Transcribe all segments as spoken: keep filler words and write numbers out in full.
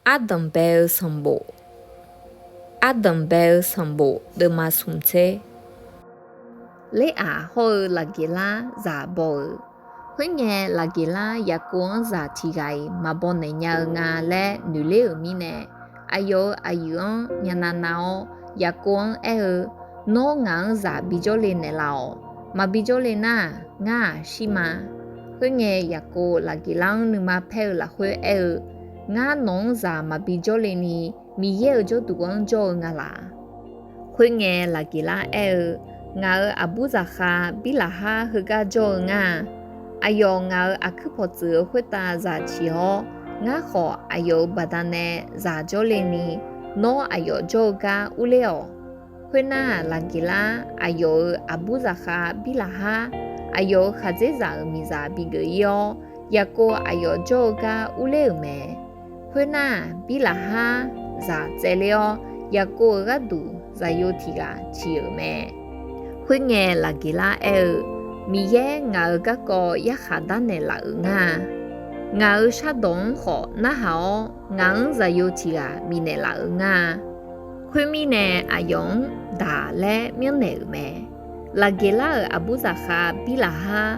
Ardanqbae-eu sanqbof. Ardanqbae-eu sanqbof deuvma smq tser. Leraq hawr-eu Laqgeqlar zaq baw-euq. Khoerngae, Laqgeqlar Yaqkov-anr zaq tiq ghaq-iq maqbaw naeq nya-eu nga laer noeq ler-euq mirnae, aqyawf-euq aqyuif-anr myavnav nav-awr, Yaqkov-anr aer-eu, Nawr ngaq-anr zaq bijawr le naeqlaf-awq. Maqbi jawr le nar-aq, ngar-aq shir ma. Khoerngae, Yaqkov Laqgeqlar-anr nuima paer-eu lafkhoer aer-eu, Ngar nawq-anr zaq maqbi jawr le ni, Miqyaer-euq jawrduq-anr jawr-eu nga laq? Khoerngae, Laqgeqlar aer-eu, Ngaq-euq aqbur zaqkhav Birlaqhar heugar jawr-eu ngar-a. Aqyawf ngaq-euq aqkuir pawqtsuif-eu khoertav zaq ciq-awr, ngar khawf aqyawf-euq baqdanae zaq jawr le ni, nawr aqyawf jawr-eu gar urler-awq. Khoernar, Laqgeqlar aqyawf-euq aqbur zaqkhav Birlaqhar, aqyawf-euq khaqdzerzaq-euq miqzaq bigeuf ir-awr, Yaqkov aqyawf jawr-eu gar urler-euq mae. Khoernar, Birlaqhar zaq tsaevler-awr, Yaqkov-euq gharduq zaqyo tiq ghaq ciq-euq mae. Khoerngae, Laqgeqlar aer-eu, Miqyaer ngaq-euq garkawv yarkhaq darnaeq laf-euq ngar-a. Ngaq-euq shardawq-anr khawf narhaq-awr, ngaq-anr zaqyo tiq ghaq bifnaeq laf-euq ngar-a. Khoermirnae, aqyawf-anr Daq laer myanrnaeq-euq mae. Laqgeqlar-euq aqbur zaqkhav Birlaqhar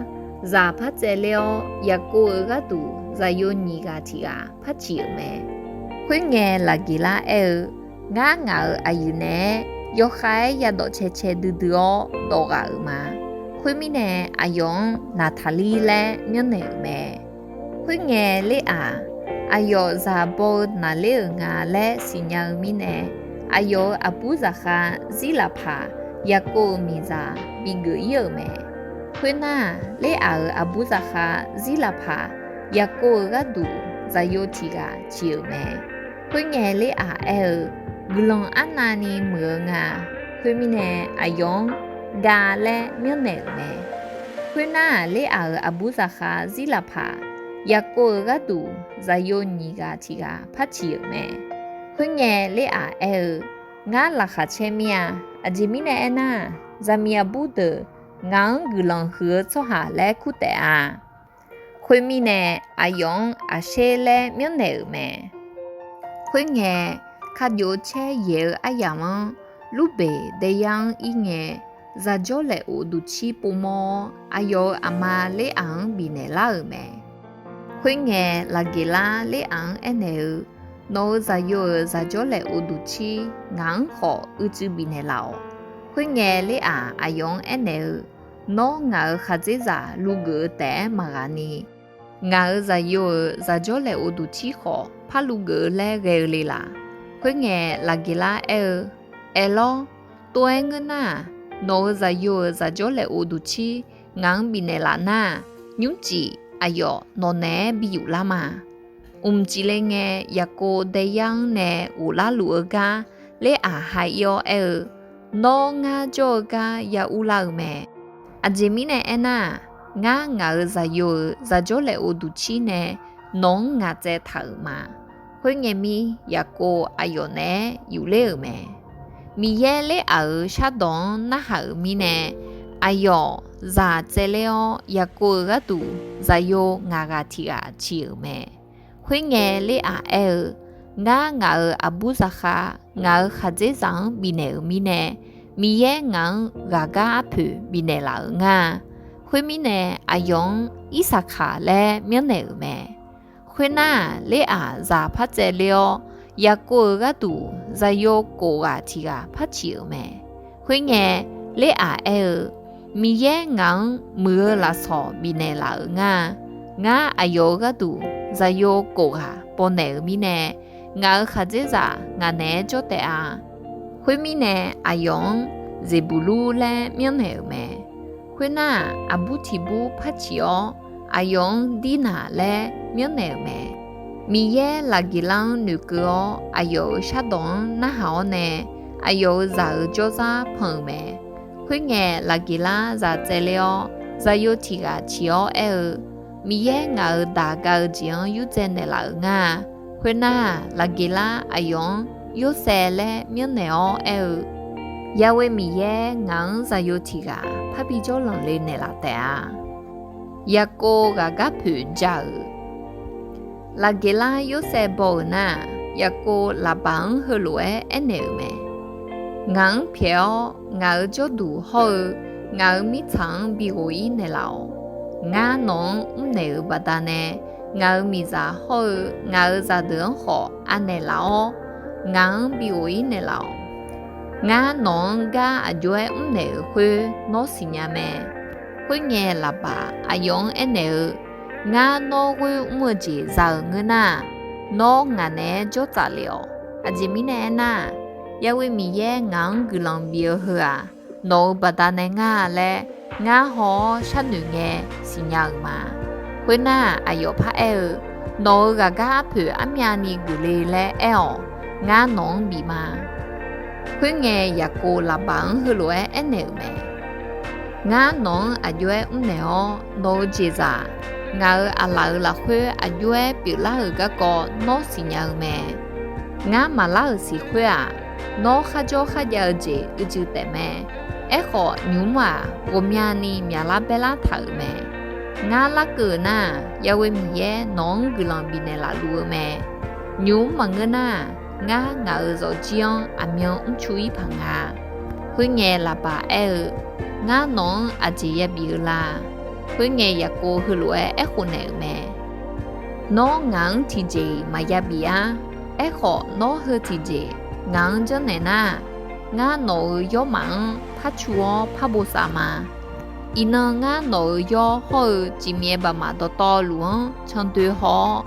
zaq par tsaevler-awr, Yaqkov-euq gharduq zaqyo nyiq ghaq tiq ghaq par ciq-euq mae. Khoerngae, Laqgeqlar aer-eu, Ngar ngaq-euq aqyuif naeq-aer yawkhav-aer yadawq cae cae duidui-awr dawq ghaq-euq ma. Khoermirnae, aqyawf-anr Naqtaqlir laer myanrnaeq-euq mae. Khoerngae, Leraq aqyawf zaq baw-eu naqler-euq nga laer siqnya-eu mirnae, aqyawf-euq aqbur zaqkhav Zirlaqpaq Yaqkov-euq miqzaq bigeuf ir-euq mae. Khoernar, Leraq-euq aqbur zaqkhav Zirlaqpaq Yaqkov-euq gharduq zaqyo tiq ghaq ciq-euq mae. Khoerngae, Leraq aer-eu, Guiqlanq arnavni muiq-eu nga. Khoermirnae, aqyawf-anr Gav laer myanrnaeq-euq mae. Khoernar-aq, Leraq-euq aqbur zaqkhav Zirlaqpaq Yaqkov-euq gharduq zaqyo nyiq ghaq tiq ghaq par ciq-euq mae. Khoerngae, Leraq aer-eu, Ngar laqkhaq caer mir-a. Aqjeq mirnae aernar, zaqmiq aqbur deuq ngaq-anr guiqlanq huiq-eu tsawrhaq laer kur taef-a. Khoermirnae, aqyawf-anr Aqsher laer myanrnaeq-euq mae. Khoerngae, kajov caer yaeq-eu aryamq-anr Lurbeq daeyar-anr ir ngae, zaqjawr laeq of duqcir povmawr-awr, aqyawf-euq aqma Leraq-anr bifnaeq lar-euq mae. Khoerngae, Laqgeqlar Leraq-anr aernaeq-eu, Nawq-euq zaqyo-euq zaqjawr laeq of duqcir ngaq-anr khawf uicuiv bifnaeq laf-awq. Khoerngae, Leraq aqyawf-anr aernaeq-eu, Nawr ngaq-euq khaqdzerzaq luv geuf-eu taef-aer maqghaq ni, ngaq-euq zaqyo-euq zaqjawr laeq of duqcir khawf par luv geuf-eu laer ghae-eu le laq? Khoerngae, Laqgeqlar aer-eu, Aerlawr, tov-aer ngeur nar-aq, nawq-euq zaqyo-euq zaqjawr laeq of duqcir ngaq-anr bifnaeq laf nar-aq, nymrcif aqyawf nawq naeq-aer bi yuflar ma. Mqcif le ngae, Yaqkov daeyar-anr nae ghoflar luf-eu gar Leraq ha ir-awr aer-eu, Nawr ngar jawr-eu gar ya urlar-eu mae. Aqjeq mirnae aernar-aq, ngar ngaq-euq zaqyo-euq zaqjawr laeq of duqcir nae nawq-anr ngaq tsaev taq-euq ma. Khoerngae mir, Yaqkov aqyawf naeq-aer yufler-euq mae. Miqyaer Leraq-euq shardawq-anr narhaq-euq mirnae, aqyawf zaq tsaevler-awr Yaqkov-euq gharduq zaqyo ngaq ghaq tiq ghaq ciq-euq mae. Khoerngae, Leraq aer-eu, Ngar ngaq-euq aqbur zaqkhav ngaq-euq khaqdzerzaq-anr bifnaeq-euq mirnae, Miqyaer ngaq-anr ghaqgar arpoeq bifnaeq laf-euq ngar-a. Khoermirnae, aqyawf-anr Irsaqkaq laer myanrnaeq-euq mae. Khoernar-aq, Leraq zaq par tsaevler-awr, Yaqkov-euq gharduq zaqyo kof ghaq tiq ghaq par ciq-euq mae. Khoerngae, Leraq aer-eu, Miqyaer ngaq-anr muiq-eu lafsawq bifnaeq laf-euq ngar-a. Ngar aqyawf-euq gharduq zaqyo kof ghaq bawnaeq-euq mirnae, ngaq-euq khaqdzerzaq ngaq naeq-aer jawr taef-a. Khoermirnae, aqyawf-anr Zeqbuqlur laer myanrnaeq-euq mae. Khoernar-aq, aqbur tiq bur par ciq-awr, aqyawf-anr Dirnaq laer myanrnaeq-euq mae. Miqyaer Laqgeqlar-anr noeqkeuv-awr, aqyawf-euq shardawq-anr narhaq-awr nae, aqyawf-euq zaq-euq jawrzar pan-euq mae. Khoerngae, Laqgeqlar zaq tsaevler-awr, zaqyo tiq ghaq ciq-awr aer-eu, Miqyaer ngaq-euq daq ga-eu jeq-anr yurdzae naeqlaf-euq ngar-a. Khoernar-aq, Laqgeqlar aqyawf-anr Yorsaev laer myanrnaeq-awr aer-eu, Yaghoe Miqyaer ngaq-anr zaqyo tiq ghaq parbi jawrlanq le naeqlaf taef-a. Yaqkov ghaqgar poeq ja-euq. Laqgeqlar Yorsaev baw-euq nar-aq, Yaqkov Laqbaq-anr heulof-aer aernaeq-euq mae. Ngaq-anr pyaeq-awr, ngaq-euq jawrduq hawr-eu ngaq-euq mirtsaq-anr bi ghof-ir naeqlaf-awq. Ngar nawq-anr mrnaeq-euq baqdanae, ngaq-euq miqzaq hawr-eu ngaq-euq zaqdeuq-anr khawf anaeq laf-awr, ngaq-anr bi ghof-ir naeqlaf-awq. Ngar nawq-anr gar aqjox-aer mrnaeq-euq khoer nawr siqnya mae. Khoerngae, Laqbaq aqyawf-anr aernaeq-eu, Ngar nawr ghoer mr-eu jeq za-euq ngeur nar-aq, nawr ngaq naeq-aer jawr tsaf lef-awq. Aqjeq mirnae aernar-aq, Ya'ghoe Miqyaer ngaq-anr guiqlanq bif-eu heu-aq, nawq-euq baqdanae ngar laer ngar haw-awr sharnoeq ngae siqnya-euq ma. Khoernar-aq, aqyawf paraer-eu, Nawq-euq ghaqgar arpoeq armyavni geufle laer aer-awq. Ngar nawq-anr bif ma. Khoerngae, Yaqkov Laqbaq-anr heulof-aer aernaeq-euq mae. Ngar nawq-anr aqjox-aer mrnaeq-awr, nawq-euq jeqzaq ngaq-euq aqlaf-euq lafkhoer aqjox-aer pyeuflar-euq garkawv nawr siqnya-eu mae. Ngar maqlar-euq siq khoer-aq, nawr kharjawr kharjav-eu jeq uicuiv taef mae. Aerkhawf, nymq-mr-aq, ghawqmyani myaqlar baerlar taq-euq mae. Ngar larkeuv nar-aq, Ya'ghoe Miqyaer nawq-anr guiqlanq bifnaeq laf luf-eu mae. Nymq-mr maqngeur nar-aq, ngar ngaq-euq zawqjir-anr aqmyan mrcu-ir paq nga. Khoerngae, Laqbaq aer-eu, Ngar nawq-anr aqjeq yabif-eu la? Khoerngae, Yaqkov heulof-aer aerkhof naeq-euq mae. Nawr ngaq-anr tiqjeq-iq maqya bif-ar. Aerkhawf, nawr heu tiqjeq ngaq-anr janrnaeq nar-aq, ngar nawq-euq yawrmaf-anr par cu-awr par bosav ma. Iqnan ngar nawq-euq yawr hawr-eu cifmyaef baqmaf dawqtawvluf-anr candoe haw-awr,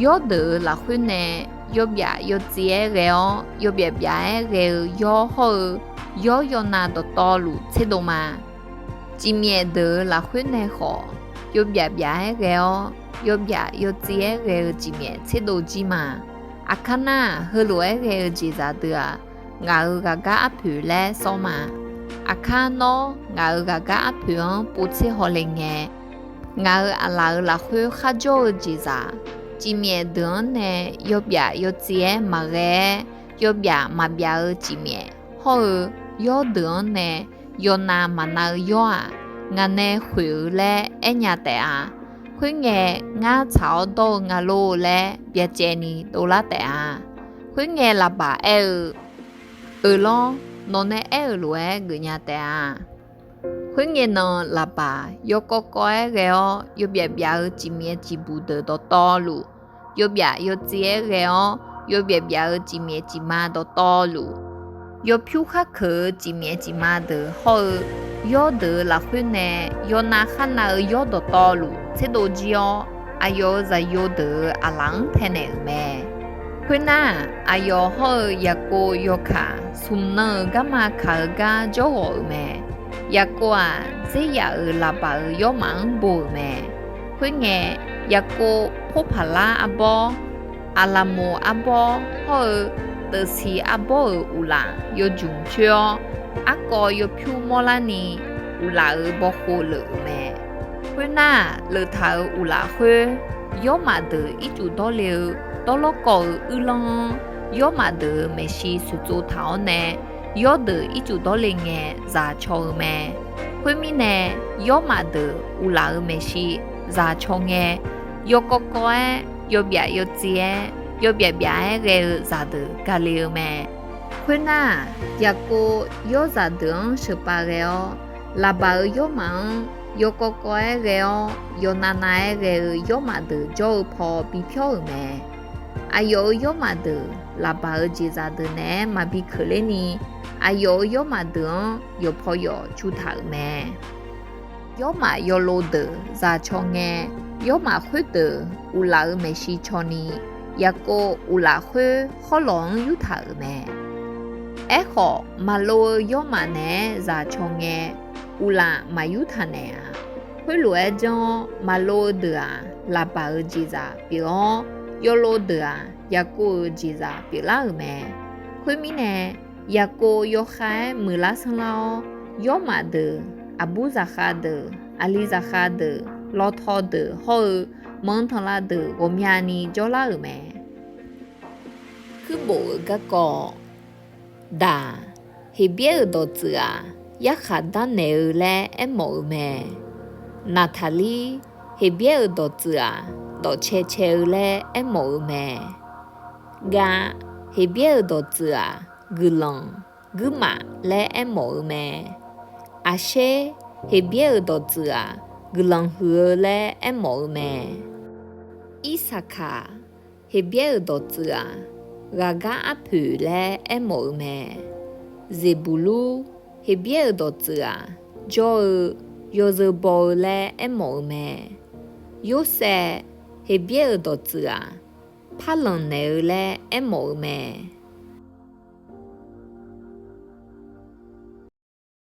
yawrdeuq-euq lafkhoer nae yawbyaf yawtsuif-aer ghae-awr, yawbyaf byaf-aer ghae-eu yawr hawr-eu yawr yawnav dawqtawvluf tserdov ma. Cifmyaef deuq-euq lafkhoer nae khawf, yawbyaf byaf-aer ghae-awr, yawbyaf yawtsuif-aer ghae-eu cifmyaef tserdov jir ma. Aqkar nar-aq, heulof-aer ghae-eu jeqzaq deuq-aq, ngaq-euq ghaqgar arpoeq laer sawr ma. Aqkar nawr ngaq-euq ghaqgar arpoeq-anr povtser hawle ngae, ngaq-euq aqlaf-euq lafkhoer kharjawr-eu jeqzaq, cifmyaef deuq-anr nae yawbyaf yawtsuif-aer maqghae-aer, yawbyaf maqbyaf-eu cifmyaef hawr-eu yawrdeuq-anr nae yawnav maqnav-eu yawr-aq, ngaq nae khoeq-eu laer aernya taef-a. Khoerngae, ngar tsaq-awr dawr-eu nga lor laer byacaevni dovlar taef-a. Khoerngae, Laqbaq aer-eu, Euq lawr, nawq nae aer-euq lof-aer geufnya taef-a. Khoerngae nan, Laqbaq yawkawv kawv-aer ghae-awr, yawbyaf byaf-eu cifmyaef cifbuq deuq dawqtawvluf, yawbyaf yawtsuif-aer ghae-awr, yawbyaf byaf-eu cifmyaef cifma dawqtawvluf, yawpyur khar keuq-eu cifmyaef cifma deuq hawr-eu yawrdeuq-euq lafkhoer nae yawnav kharnav-eu yawr dawqtawvluf tserdov jir-awr, aqyawf-euq zaqyo deuq-euq aqlaf-anr taenaeq-euq mae. Khoernar-aq, aqyawf hawr-eu Yaqkov yawkaq smq nan-euq garma kaq-eu gar jawr ghawq-euq mae. Yaqkov-aq, Zeryaq-euq Laqbaq-euq yawrmaf-anr bo-euq mae. Khoerngae, Yaqkov Porpaqlar arbawr, Aqlaqmoq arbawr hawr-eu Teufsiq arbawr-euq uqlaf yawjmq coer-awr, arkawv yawpyur mawrlarni uqlaf-euq bawkhov leuf-euq mae. Khoernar-aq, leuftaq-euq uqlaf khoer, yawrmaf deuq ircuf dawrle-eu dawrlawrkawv-euq uirlanr-anr, yawrmaf deuq-euq maeqshi soeqtsov taq-awr nae, yawrdeuq ircuf dawrle ngae zaq caw-eu mae. Khoermirnae, yawrmaf deuq uqlaf-euq maeqshi zaq caw ngae, yawkawv kawv-aer, yawbyaf yawtsuif-aer, yawbyaf byaf-aer ghae-eu zaqdeuq gale-eu mae. Khoernar-aq, Yaqkov yawrzaq deuq-anr sheuqpav ghae-awr, Laqbaq-euq yawrmaf-anr yawkawv kawv-aer ghae-awr, yawnav nav-aer ghae-eu yawrmaf deuq jawr-eu paw bipyawr-euq mae. Aqyawf-euq yawrmaf deuq Laqbaq-euq jeqzaq deuq naeq-aer maqbi keuvler ni, aqyawf-euq yawrmaf deuq-anr yawqpaw yawq cu taq-euq mae. Yawrmaf yawlov deuq zaq caw ngae, yawrmaf khoerdeuq uqlaf-euq maeqshi caw ni, Yaqkov uqlaf khoer hawrlawq-anr yurtaq-euq mae. Aerkhawf, maqlov-eu yawrmaf naeq-aer zaq caw ngae, uqlaf maqyur taq naeq-a. Khoerlof-aer janr-awr, maqlov-eu deuq-aq, Laqbaq-euq jeqzaq pyeuf-awr, yawlov deuq-aq, Yaqkov-euq jeqzaq pyeuflar-euq mae. Khoermirnae, Yaqkov yawkhav-aer muiqlar sanrlar-awr, yawrmaf deuq, aqbur zaqkhav deuq, aqli zaqkhav deuq, lawtaw deuq hawr-eu manq tanqlav deuq ghawqmyani jawrlar-euq mae. Kuirbof-euq garkawv, Daq, Heqbyaer-euq dawqtsuif-aq, yarkhaq darnaeq-eu laer aermawf-eu mae. Naqtaqlir, Heqbyaer-euq dawqtsuif-aq, dawqcae cae-eu laer aermawf-eu mae. Gad, Heqbyaer-euq dawqtsuif-aq, guiqlanq, guirmaf laer aermawf-eu mae. Aqsher, Heqbyaer-euq dawqtsuif-aq, guiqlanq huiq-eu laer aermawf-eu mae. Irsaqkaq, Heqbyaer-euq dawqtsuif-aq, ghaqgar arpoeq laer aermawf-eu mae. Zeqbuqlur, Heqbyaer-euq dawqtsuif-aq, jawr-eu, yawzeu baw-eu laer aermawf-eu mae. Yorsaev, Heqbyaer-euq dawqtsuif-aq, parlanq naeq-eu laer aermawf-eu mae.